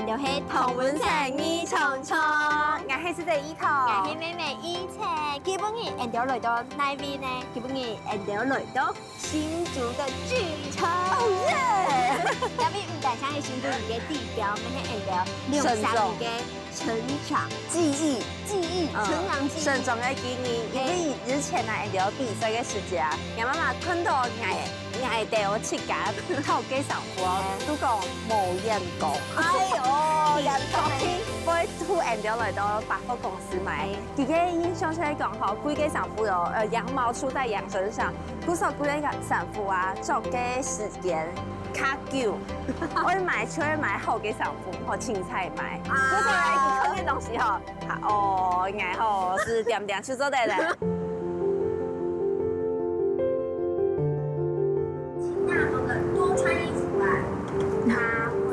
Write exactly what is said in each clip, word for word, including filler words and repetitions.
就係同溫層二重唱。𠊎係師姐一彤。𠊎係妹妹一晨。今晡日𠊎兜來到哪位呢？今晡日𠊎兜來到新竹个巨城。哦耶！這位毋單淨係新竹个地標，乜係𠊎兜六十年个成長。記憶，記憶，嗯，成長記憶。成長个記憶，因為以前啊，𠊎兜比賽个時節啊，𠊎媽媽看到𠊎，𠊎兜自家討个衫褲哦，都講無眼光。哎喲，眼光。會渡𠊎兜來到百貨公司買。佢个印象就係講吼，貴个衫褲哦，呃，羊毛出在羊身上，故所貴个衫褲啊，著个時間較久，愛買就愛買好个衫褲，吼，清彩買。啊。故所呢，佢看个東西吼，啊，哦，𠊎吼係恬恬就做得了。請大方的多穿衣服吧，他會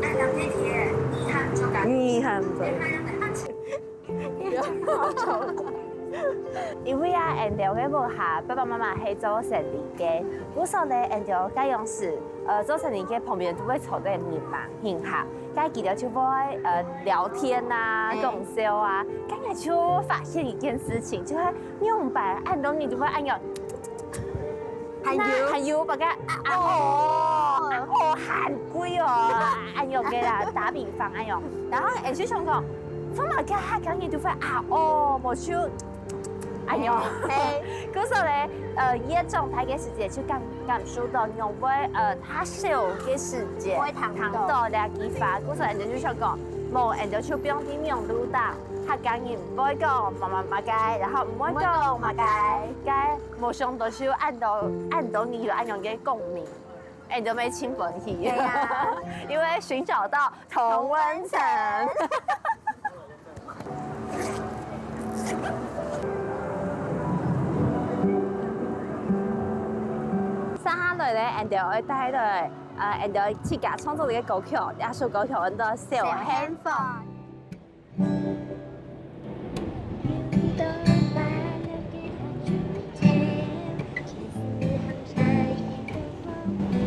愛兩天前，你還不夠。你還不夠。因為啊，𠊎兜个屋下爸爸媽媽係做生理个，故所呢，𠊎兜該央時，呃，做生理个旁邊都會坐著人嘛，人客，該佢兜就會，呃，聊天啊，嗯。講笑啊，該𠊎就發現一件事情，就係仰般恁多人就會恁樣，還有。還有，把个啊，啊，哦，啊，哦，還貴哦，恁樣个啦，打比方恁樣。然後𠊎就想講，做麼个客家人就會啊，哦，無就 哎喲，嘿。故所呢，呃，越長大个時節就感，感受到，因為，呃，較少个時節，會聽到。聽到這句話。故所𠊎兜就想講，無，𠊎兜就放在網路頂，客家人毋會講麼麼麼个，然後毋會講麼个，該無想到就恁多，恁多人有恁樣个共鳴，𠊎兜乜盡歡喜。對啊。因為尋找到同溫層。接下來呢，𠊎兜愛帶來，呃，𠊎兜自家創作个歌曲，這首歌曲安到《小幸福》。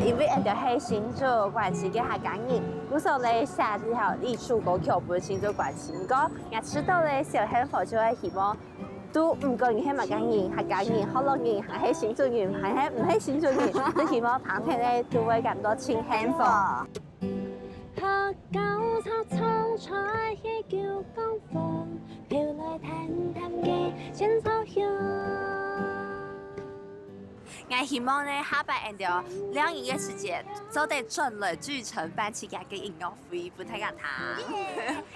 因為𠊎兜係新竹關西个客家人，故所呢寫這條這首歌曲分新竹關西。毋過，𠊎知道咧，小幸福就係希望，都毋管你係麼个人，客家人、學老人，還係新竹人，還係毋係新竹人，都希望聽聽咧，都會感到盡幸福。 客家炒青菜係九江風，飄來淡淡个仙草香。𠊎希望呢，下擺𠊎兜兩人个時節，做得轉來聚成辦自家个音樂會，分大家聽。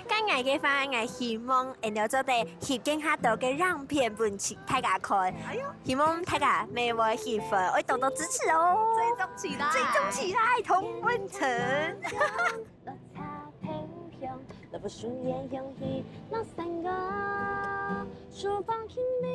該𠊎个話，𠊎希望𠊎兜做得翕更加多个影片分大家看。哎喲， 希望大家乜會喜歡，愛多多支持哦。追蹤起來。追蹤起來，同溫層。綠茶清香，老樹葉香氣，老山歌，廚房輕微。